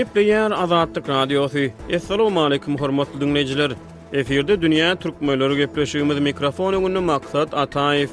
Gepleýär Azatlyk Radiosy. Assalamualaikum hormatly diňleýjiler. Efirde dünýä türkmenleri gepleşigimiz mikrofon öňünde Maksat Ataýew.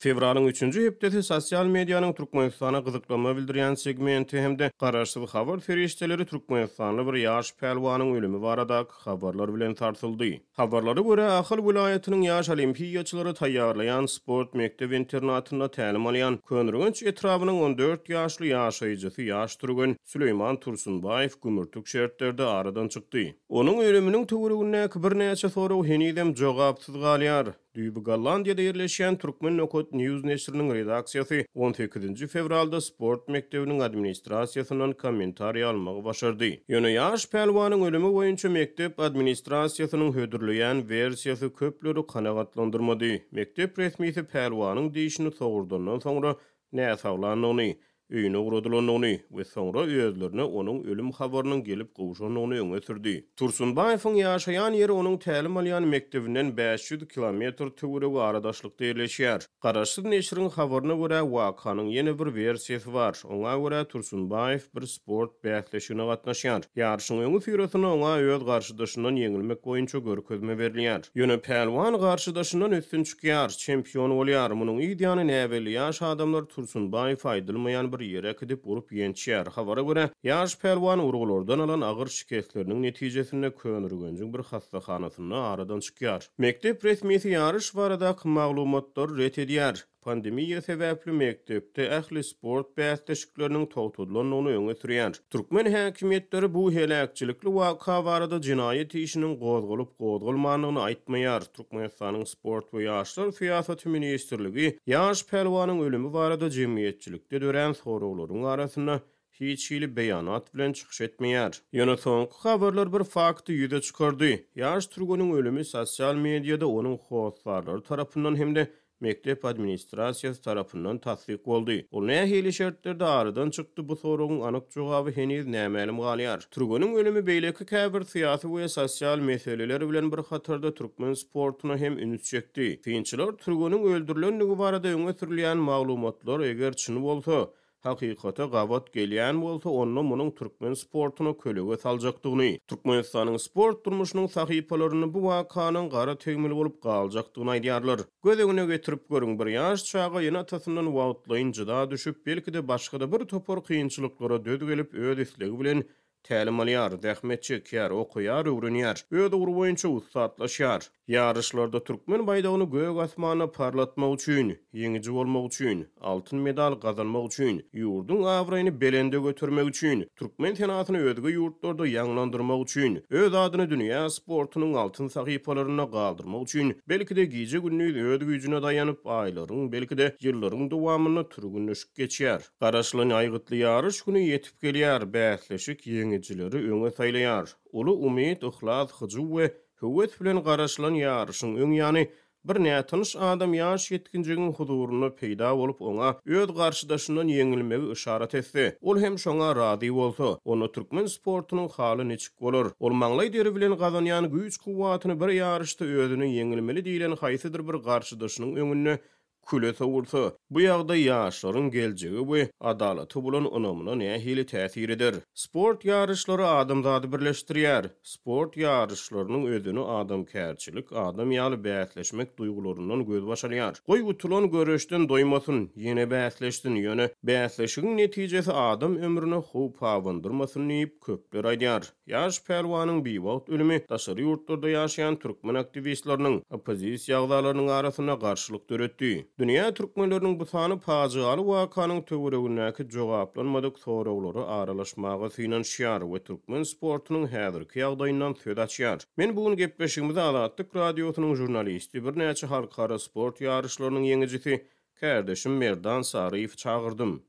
Fewralyň üçünji hepdesi sosial medianyň Türkmenistana gyzyklanma bildirýän segmenti hem-de garaşsyz habar serişdeleri türkmenistanly bir ýaş pälwanyň ölümi baradaky habarlar bilen sarsyldy. Habarlara görä, Ahal welaýatynyň ýaş olimpiýaçylary taýýarlaýan sport mekdep-internatynda tälim alýan Köneürgenç etrabynyň 14 ýaşly ýaşaýjysy ýaş türgen Süleýman Tursunbaýew gümürtik şertlerde aradan çykdy. Onuň ölüminiň töweregindäki birnäçe sorag henizem jogapsyz galýar. Düýbi Gollandiýada ýerleşýän Turkmen Nokat News neşiriniň redaksiýasy on sekizinji fewralda sport mekdebiniň administrasiýasyndan kommentariý almagy başardy. Ýöne ýaş pälwanyň ölümi boýunça mekdep administrasiýasynyň hödürleýän wersiýasy köpleri kanagatlandyrmady. Mekdep resmisi pälwanyň dişini sogurdandan soňra näsaglandygyny, öýüne ugradylandygyny we soňra özlerine onuň ölüm habarynyň gelip gowşandygyny öňe sürdi. Tursunbaýewiň ýaşaýan ýeri onuň tälim alýan mekdebinden 500 kilometr töweregi aradaşlykda ýerleşýär. Garaşsyz neşiriň habaryna görä, wakanyň ýene bir wersiýasy bar. Oňa görä, Tursunbaýew bir sport bäsleşigine gatnaşýar. Ýaryşyň öňüsyrasynda oňa öz garşydaşyndan ýeňilmek boýunça görkezme berilýär. Ýöne pälwan garşydaşyndan üstün çykýar, çempion bolýar. Munuň yz ýany näbelli ýaş adamlar Tursunbaýewi aýdylmaýan bir ýere äkidip, urup ýençýär. Habara görä, ýaş pälwan urgulardan alan agyr şikesleriniň netijesinde Köneürgenjiň bir hassahanasynda aradan çykýar. Mekdep resmisi ýaryş baradaky maglumatlary ret edýär. Pandemiýa sebäpli mekdepde ähli sport bäsleşikleriniň togtadylandygyny öňe sürýär. Türkmen häkimiýetleri bu heläkçilikli waka barada jenaýat işiniň gozgalyp-gozgalmandygyny aýtmaýar. Türkmenistanyň Sport we ýaşlar syýasaty ministrligi ýaş pälwanyň ölümi barada jemgyýetçilikde dörän soraglaryň arasynda hiç hili beýanat bilen çykyş etmeýär. Ýöne soňky habarlar bir fakty ýüze çykardy, ýaş türgeniň ölümi sosial mediada onuň hossarlary tarapyndan hem-de mekdep administrasiýasy tarapyndan tassyk boldy. Ol nähili şertlerde aradan çykdy, bu soragyň anyk jogaby heniz nämälim galýar. Türgeniň ölümi beýleki käbir syýasy we sosial meseleler bilen bir hatarda türkmen sportuna hem üns çekdi. Synçylar türgeniň öldürilendigi barada öňe sürülýän maglumatlar eger çyn bolsa, hakykata gabat gelýän bolsa, onda munuň türkmen sportuna kölege saljakdygyny, Türkmenistanyň sport durmuşynyň sahypalarynda bu wakanyň gara tegmil bolup galjakdygyny aýdýarlar. Göz öňüne getirip görüň, bir ýaş çaga ene-atasyndan wagtlaýyn jyda düşüp, belki-de başga-da bir topar kynçylyklara döz gelip, öz islegi bilen Tälim alýar, zähmet çekýär, okaýar, öwrenýär. Öz ugry boýunça ussatlaşýar. Ýaryşlarda türkmen baýdagyny gök asmanda parlatmak üçin, ýeňiji bolmak üçin, altyn medal gazanmak üçin, ýurduň abraýyny belende götermek üçin, türkmen senasyny özge ýurtlarda ýaňlandyrmak üçin, öz adyny dünýä sportunyň altyn sahypalarynda galdyrmak üçin, belki-de, gije-gündiz öz güýjüne daýanyp, aýlaryň, belki-de, ýyllaryň dowamynda türgenleşik geçýär. Garaşylan aýgytly ýaryş güni ýetip gelýär, bäsleşik ýeňijileri öňe saýlaýar. Uly umyt, yhlas, hyjuw we höwes bilen garaşylan ýaryşyň öň ýany bir nätanyş adam ýaş ýetginjegiň huzurynda peýda bolup, oňa öz garşydaşyndan ýeňilmegi yşarat etse, ol hem şoňa razy bolsa, onda türkmen sportunyň haly niçik bolar? Ol maňlaý deri bilen gazanýan güýç-kuwwatyny bir ýaryşda özüne ýeňilmeli diýlen haýsydyr bir garşydaşynyň öňünde küle sowulsa, bu ýagdaý ýaşlaryň geljege we adalata bolan ynamyna nähili täsir eder? Sport ýaryşlary adamzady birleşdirýär. Sport ýaryşlarynyň özeni adamkärçilik, adam ýaly bäsleşmek duýgularyndan gözbaş alýar. Goý utulan göreşden doýmasyn, ýene bäsleşsin, ýöne bäsleşigiň netijesi adam ömrüne howp abandyrmasyn diýip, köpler aýdýar. Ýaş pälwanyň biwagt ölümi daşary ýurtlarda ýaşaýan türkmen aktiwistleriniň, oppozisiýa agzalarynyň arasynda garşylyk döretdi. Dünýä türkmenleriniň bu sany pajygaly wakanyň töweregindäki jogaplanmadyk soraglara aralaşmaga synanyşýar we türkmen sportunyň häzirki ýagdaýyndan söz açýar. Men bu gün gepleşigimize Azatlyk Radiosynyň žurnalisti, birnäçe halkara sport ýaryşlarynyň ýeňijisi, kärdeşim Merdan Saryýewi çagyrdym.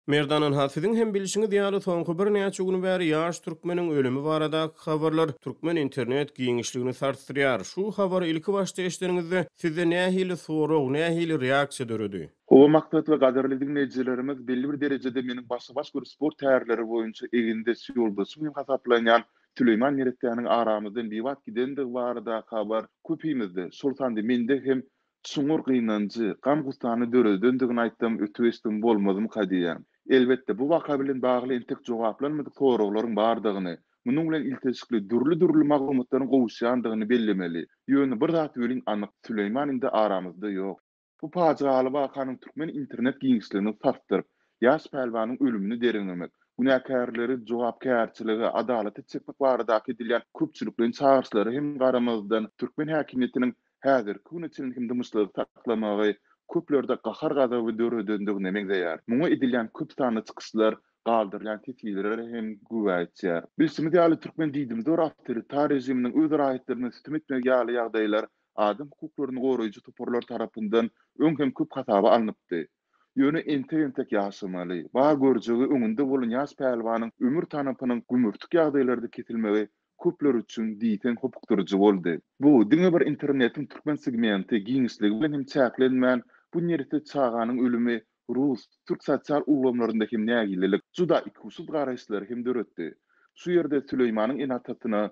Merdan ynha siziň hem bilşiňiz ýaly soňky birnäçe gün bäri ýaş türkmeniň ölümi baradaky habarlar türkmen internet giňişligini sarsdyrýar. Şu habary ilki başda eşideniňizde sizde nähili sorag, nähili reaksiýa döredi? Howa maksatly gadyrly diňleýjilerimiz belli bir derejede meniň başga-baş bir sport tärleri boýunça egindeş ýoldaşym hem hasaplanýan. Süleýman neressäniň aramyzdan biwagt gidendigi baradaky habar köpimizde, şol sanda mende hem çuňňur gynanjy, gam-gussany döredendigini aýtsam öte geçdigim bolmazmyka diýýän. Elbetde, bu waka bilen bagly entek jogaplanmadyk soraglaryň bardygyny, munuň bilen ilteşikli dürli-dürli maglumatlaryň gowuşýandygyny bellemeli. Ýöne bir zat welin anyk, Süleýman indi aramyzda ýok. Bu pajygaly wakanyň türkmen internet giňişligini sarsdyryp, ýaş pälwanyň ölümini derňemek, günäkärleri jogapkärçilige, adalata çekmek baradaky edilýän köpçülikleýin çagyryşlara hem garamazdan, türkmen häkimiýetiniň häzirki güne çenli hem dymyşlygy saklamagy köplerde gahar-gazaby döredendigine meňzeýär. Muňa edilýän köp sanly çykyşlar, galdyrylýan teswirler hem güwä geçýär. Bilşimiz ýaly, türkmen diýdimzor awtoritar režiminiň öz raýatlaryna sütem etmegi ýaly ýagdaýlar adam hukuklaryny goraýjy toparlar tarapyndan öň hem köp hasaba alnypdy. Ýöne entek-entek ýaşamaly, bar görjegi öňünde bolan ýaş pälwanyň ömür tanapynyň gümürtik ýagdaýlarda kesilmegi köpler üçin diýseň hopukdyryjy boldy. Bu, diňe bir internetiň türkmen segmenti, giňişligi bilen hem çäklenmän, bu neresse çaganyň ölümi rus, türk sosial ulgamlarynda hem nägilelik, juda ikuçsuz garaýyşlary hem döretdi. Şu ýerde Süleýmanyň ene-atasyna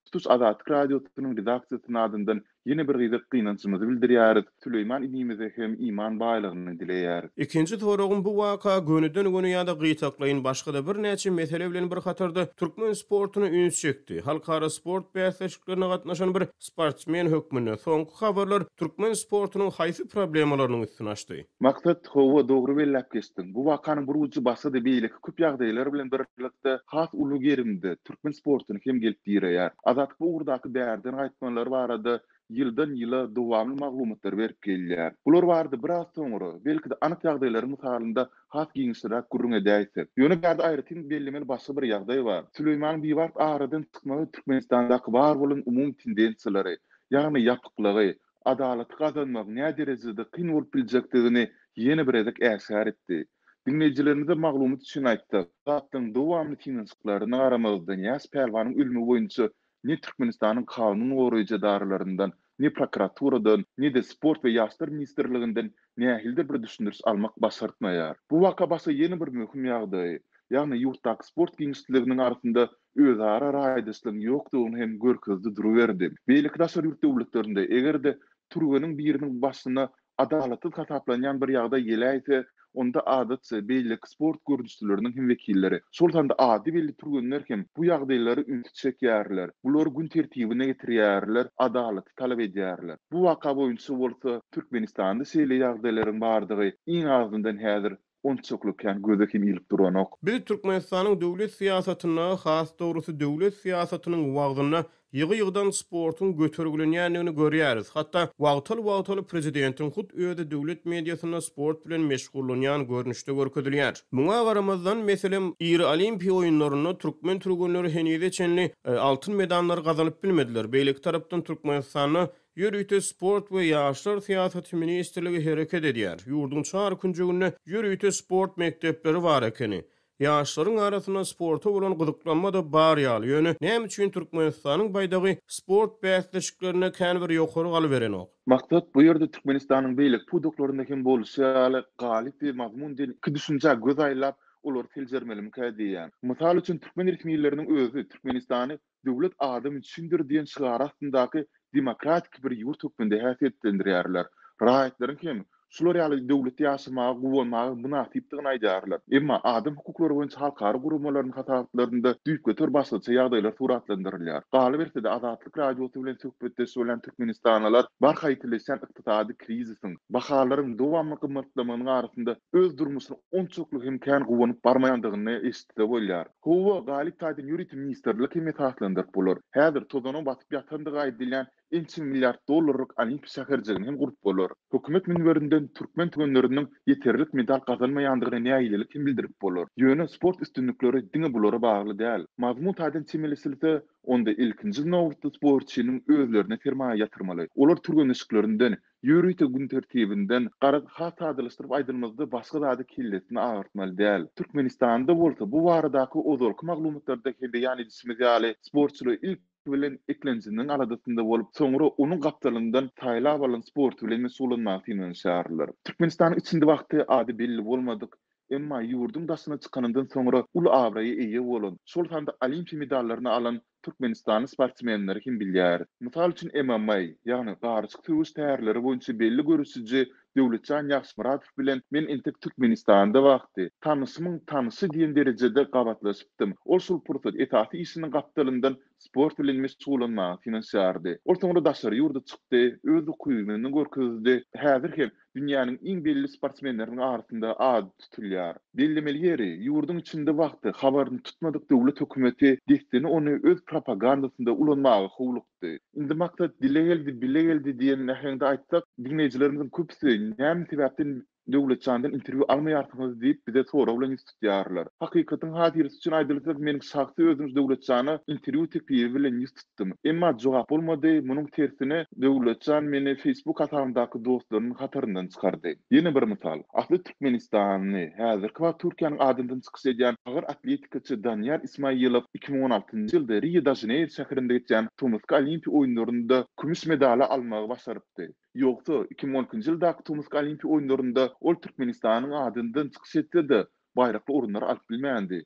Tutuş Azatlyk Radiosynyň redaksiýasynyň adyndan ýene bir gezek gynanjymyzy bildirýäris, Süleýman inimize hem iman baýlygyny dileýäris. Ikinji soragym bu waka gönüden-göni ýa-da gytaklaýyn başga-da birnäçe mesele bilen bir hatarda türkmen sportuna üns çekdi. Halkara sport bäsleşiklerine gatnaşan bir sportsmen hökmünde soňky habarlar türkmen sportunyň haýsy problemalarynyň üstüni açdy? Maksat, Hawa, dogry belläp geçdiň. Bu wakanyň bir ujy başga-da beýleki köp ýagdaýlar bilen birlikde has uly gerimde türkmen sportuny hem gelip direýär. Azatlyk bu ugurdaky bärden gaýtmalar barada ýyldan-ýyla dowamly maglumatlary berip gelýär. Bular barada biraz soňra, belki-de anyk ýagdaýlaryň mysalynda has giňişliräk gürrüň edäýsek. Ýöne bärde aýratyn bellemeli başga bir ýagdaý bar. Süleýmanyň biwagt aradan çykmagy Türkmenistandaky bar bolan umumy tendensiýalary, ýagny ýapyklygy, adalaty gazanmagyň näderejede kyn bolup biljekdigini ýene bir gezek äşgär etdi. Diňleýjilerimize maglumat üçin aýtsak, Azatlygyň dowamly synanyşyklaryna garamazdan, ýaş pälwanyň ölümi boýunça ne Türkmenistanyň kanun goraýjy edaralaryndan, ne prokuraturadan, ne-de Sport we ýaşlar ministrliginden nähilidir bir düşündiriş almak başartmaýar. Bu waka başga ýene bir möhüm ýagdaýy, ýagny ýurtdaky sport giňişliginiň arasynda özara raýdaşlygyň ýokdugyny hem görkezdi duruberdi. Beýleki daşary ýurt döwletlerinde eger-de türgeniň biriniň başyna adalatsyz hasaplanýan bir ýagdaý geläýse, onda adatça beýleki sport görnüşleriniň hem wekilleri, şol sanda ady belli türgenler hem bu ýagdaýlara ünsi çekýärler, bulary gün tertibine getirýärler, adalaty talap edýärler. Bu waka boýunça bolsa Türkmenistanda şeýle ýagdaýlaryň bardygy iň azyndan häzir onçakly kän göze hem ilip duranok. Biz Türkmenistanyň döwlet syýasatynda, has dogrusy döwlet syýasatynyň wagzynda ýygy-ýygydan sportuň götergilenýändigini görýäris. Hatda wagtal-wagtal prezidentiň hut özi döwlet mediasynda sport bilen meşgullanýan görnüşde görkezilýär. Muňa garamazdan, meselem, iri Olimpiýa oýunlarynda türkmen türgenleri henize çenli altyn medallary gazanyp bilmediler. Beýleki tarapdan Türkmenistanda Ýörite Sport we ýaşlar syýasaty ministrligi hereket edýär. Ýurduň çar künjeginde ýörite sport mekdepleri bar ekeni. Ýaşlaryň arasynda sporta bolan gyzyklanma-da bar ýaly, ýöne näme üçin Türkmenistanyň baýdagy sport bäsleşiklerinde kän bir ýokary galyberenok? Maksat, bu ýerde Türkmenistanyň beýleki pudaklarynda hem bolşy ýaly, galyp we mazmun diýen iki düşünjä göz aýlap, olary seljermelimikä diýýän. Mysal üçin, türkmen resmileriniň özi Türkmenistany Döwlet adam üçindir diýen şygary astyndaky demokratik bir ýurt hökmünde häsiýetlendirýärler. Raýatlaryň hem şular ýaly döwletde ýaşamaga, guwanmaga mynasypdygyny aýdýarlar. Emma adam hukuklary boýunça halkara guramalarynyň hasabatlarynda düýpgöter başgaça ýagdaýlar suratlandyrylýar. Galyberse-de, Azatlyk Radiosy bilen söhbetdeş bolýan türkmenistanlylar barha ýitileşýän ykdysady krizisiň, bahalaryň dowamly gymmatlamagynyň arasynda öz durmuşyna onçakly hem kän guwanyp barmaýandygyny eşitse bolýar. Hawa, galyp taýdan ýörite ministrlik hem esaslandyryp bolar. Häzir tozana batyp ýatandygy aýdylýan ençeme milliard dollarlyk Olimpiýa şäherjigini hem gurup bolar. Hökümet münberinden türkmen türgenleriniň ýeterlik medal gazanmaýandygyna nägilelik hem bildirip bolar. Ýöne sport üstünlikleri diňe bulara bagly däl. Mazmun taýdan çemeleşilse, onda ilkinji nobatda sportçynyň özlerine sermaýa ýatyrmaly. Olar türgenleşiklerinden, Ýörite gün tertibinden, garaz, has sadalaşdyryp aýdylmazda başga zady kellesini agyrtmaly däl. Türkmenistanda bolsa bu baradaky ozalky maglumatlarda hem beýan edişimiz ýaly, sportçylar ilki bilen eklenjiniň aladasynda bolup, soňra onuň gapdalyndan saýlap alan sporty bilen meşgullanmaga synanyşýarlar. Türkmenistanyň içinde wagty ady belli bolmadyk. emma ýurduň daşyna çykanyndan soňra uly abraýa eýe bolan, şol sanda olimpiýa medallaryny alan türkmenistanly sportsmenleri hem bilýäris. Mysal üçin MMA, ýagny garyşyk söweş tärleri boýunça belli göreşiji Döwletjan Ýagşymyradow bilen men entek Türkmenistanda wagty, tanyşymyň tanyşy diýen derejede gabatlaşypdym. Ol şol pursat esasy işiniň gapdalyndan sport bilen meşgullanmaga synanyşýardy. Ol soňra daşary ýurda çykdy, öz ukybyny görkezdi. Häzir hem dünýäniň iň belli sportsmenleriniň arasynda ady tutulýar. Bellemeli ýeri, ýurduň içinde wagty habaryny tutmadyk döwlet hökümeti dessine ony öz propagandasynda ulanmaga howlukdy. Indi maksat dile geldi, bile geldi diýen äheňde aýtsak, diňleýjilerimiziň köpüsi näme sebäpden Döwletjandan interwýu almaýarsyňyz diýip bize sorag bilen ýüz tutýarlar. Hakykatyň hatyrasy üçin aýdylsa meniň şahsy özüm Döwletjana interwýu teklibi bilen ýüz tutdum. Emma jogap bolmady, munuň tersine Döwletjan meni Facebook hasabymdaky dostlarynyň hataryndan çykardy. Ýene bir mysal. Asly türkmenistanly, häzirki wagt Türkiýäniň adyndan çykyş edýän agyr atletikaçy Daniýar Ismaýylow 2016-njy ýylda Rio-de-Žaneýro şäherinde geçýän tomusky Olimpiýa oýunlarynda kümüş medaly almagy başarypdy. Ýogsa, 2012-nji ýyldaky tomusky Olimpiýa oýunlarynda ol Türkmenistanyň adyndan çykyş etse-de, baýrakly orunlary alyp bilmändi.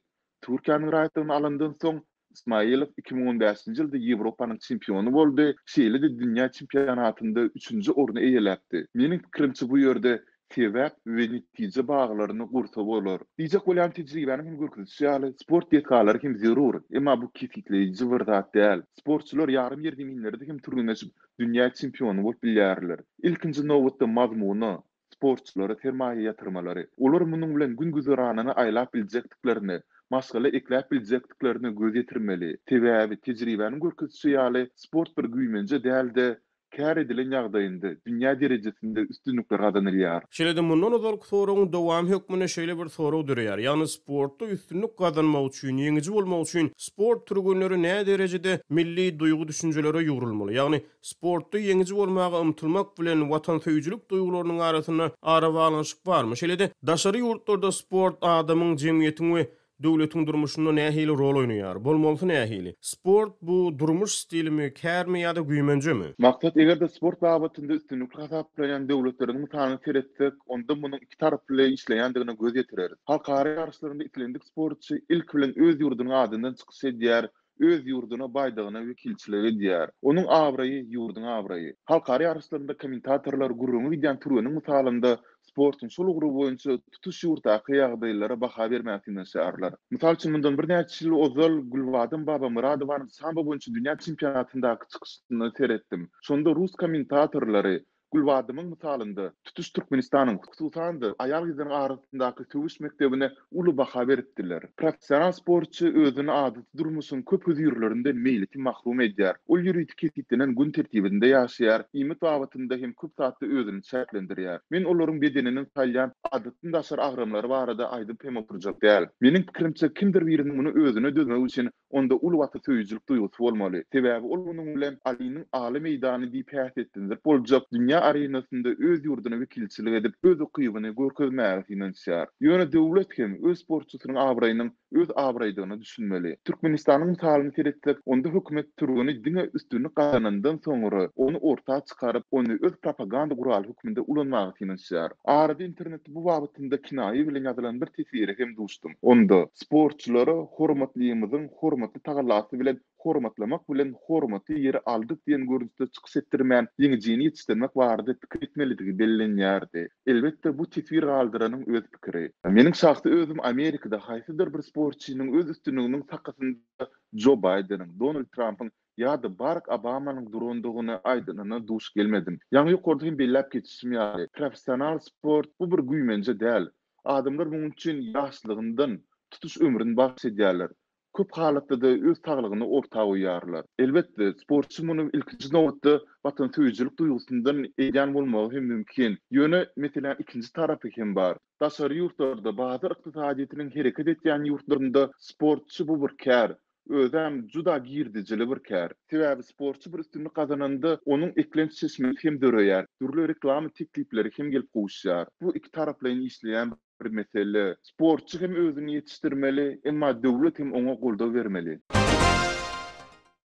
Türkiýäniň raýatlygyny alandan soň, Ismaýylow 2015-nji ýylda Ýewropanyň çempiony boldy, şeýle-de dünýä çempionatynda üçünji orny eýeläpdi. Meniň pikirimçe, bu ýerde sebäp we netije baglaryny gursa bolar. Diýjek bolýan tejribäniň hem görkezişi ýaly, sport desgalary hem zerur, emma bu kesgitleýji bir zat däl. Sportçylar ýarym ýerzeminlerde hem türgenleşip, dünýä çempiony bolup bilýärler. Ilkinji nobatda mazmuna, sportçylara sermaýa ýatyrmalary. Olar munuň bilen gün-güzeranyny aýlap biljekdiklerine, maşgala ekläp biljekdiklerine göz ýetirmeli. Sebäbi, tejribäniň görkezişi ýaly, sport bir güýmenje däl-de, kär edilen ýagdaýynda dünýä derejesinde üstünlikler gazanylýar. Şeýle-de mundan ozalky soragyň dowamy hökmünde şeýle bir sorag döreýär, ýagny sportda üstünlik gazanmak üçin, ýeňiji bolmak üçin sport türgenleri näderejede milli duýgy-düşünjelere ýugrulmaly, ýagny sportda ýeňiji bolmaga ymtylmak bilen watansöýüjilik duýgularynyň arasynda arabaglanyşyk barmy? Şeýle-de daşary ýurtlarda sport adamyň, jemgyýetiň we Döwletiň durmuşynda nähili rol oýnaýar? Bolmalysy nähili? Sport bu durmuş stilimi, kärmi ýa-da güýmenjemi? Maksat Eger-de sport babatynda üstünlikli hasaplanýan döwletleriň mysalyna seretsek, onda munuň iki taraply işleýändigine göz ýetireris. Halkara ýaryşlarynda islendik sportçy ilki bilen öz ýurdunyň adyndan çykyş edýär, öz ýurduna, baýdagyna wekilçilik edýär. Onuň abraýy, ýurduň abraýy. Halkara ýaryşlarynda kommentatorlar gürrüňi gidýän türgeniň mysalynda sportuň şol ugry boýunça tutuş ýurtdaky ýagdaýlara baha bermäge synanyşýarlar. Mysal üçin, mundan birnäçe ýyl ozal Gülbadam Babamyradowanyň sambo boýunça dünýä çempionatyndaky çykyşyna seretdim. Şonda rus kommentatorlary Gülbadamyň mysalynda tutuş Türkmenistanyň, hususan-da, aýal-gyzlaryň arasyndaky söweş mekdebine uly baha beripdiler. Professional sportçy özüni adaty durmuşyň köp hözirlerinden meýletin mahrum edýär. Ol ýörite kesgitlenen gün tertibinde ýaşaýar, iýmit babatynda hem köp zatda özüni çäklendirýär. Men olaryň bedeniniň salýan adatdan daşary agramlary barada aýdyp hem oturjak däl. Meniň pikirimçe, kimdir biriniň muny özüne dözmegi üçin Onda uly watansöýüjilik duýgusy bolmaly. Sebäbi ol munuň bilen Alynyň aly meýdany diýip häsiýetlendirip boljak dünýä arenasynda öz ýurduna wekilçilik edip, öz ukybyny görkezmäge synanyşýar. Ýöne döwlet hem öz sportçusynyň abraýynyň öz abraýdygyna düşünmeli. Türkmenistanyň mysalyny seretsek, onda hökümet türgeni diňe üstünlik gazanandan soňra ony orta çykaryp, ony öz propaganda guraly hökmünde ulanmaga synanyşýar. Arada internetde bu babatynda kinaýa bilen ýazylan bir teswire hem duşdum. Onda, Sportçylary hormatlymyzyň hormatly tagallasy bilen hormatlamak bilen hormatly ýeri aldyk diýen görnüşde çykyş etdirmän, ýeňijini ýetişdirmek barada pikir etmelidigi bellenýärdi. Elbetde, bu teswir galdyranyň öz pikiri. Meniň şahsy özüm Amerikada haýsydyr bir sportçynyň öz üstünliginiň sakasynda Jo Baýdeniň, Donald Trampyň ýa-da Barak Obamanyň durandygyny aýdanyna duş gelmedim. Ýaňy ýokarda hem belläp geçişim ýaly, professional sport bu bir güýmenje däl. Adamlar munuň üçin ýaşlygyndan tutuş ömrüni bagyş edýärler. Köp halatda-da öz saglygyny orta goýýarlar. Elbetde, sportçy muny ilkinji nobatda watansöýüjilik duýgusyndan edýän bolmagy hem mümkin. Ýöne meseläniň ikinji tarapy hem bar. Daşary ýurtlarda, bazar ykdysadyýetiniň hereket etýän ýurtlarynda sportçy bu bir kär. Özem juda girdejili bir kär. Sebäbi sportçy bir üstünlik gazananda, onuň eklenç çeşmesi hem döreýär, dürli reklama teklipleri hem gelip gowuşýar. Bu ikitaraplaýyn işleýän bir mesele. Sportçy hem özüni ýetişdirmeli, emma döwlet hem oňa goldaw bermeli.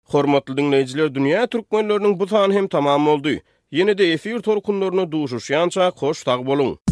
Hormatly diňleýjiler Dünýä Türkmenleriniň bu sany hem tamam boldy. Ýene-de efir tolkunlarynda duşuşýançak hoş sag boluň.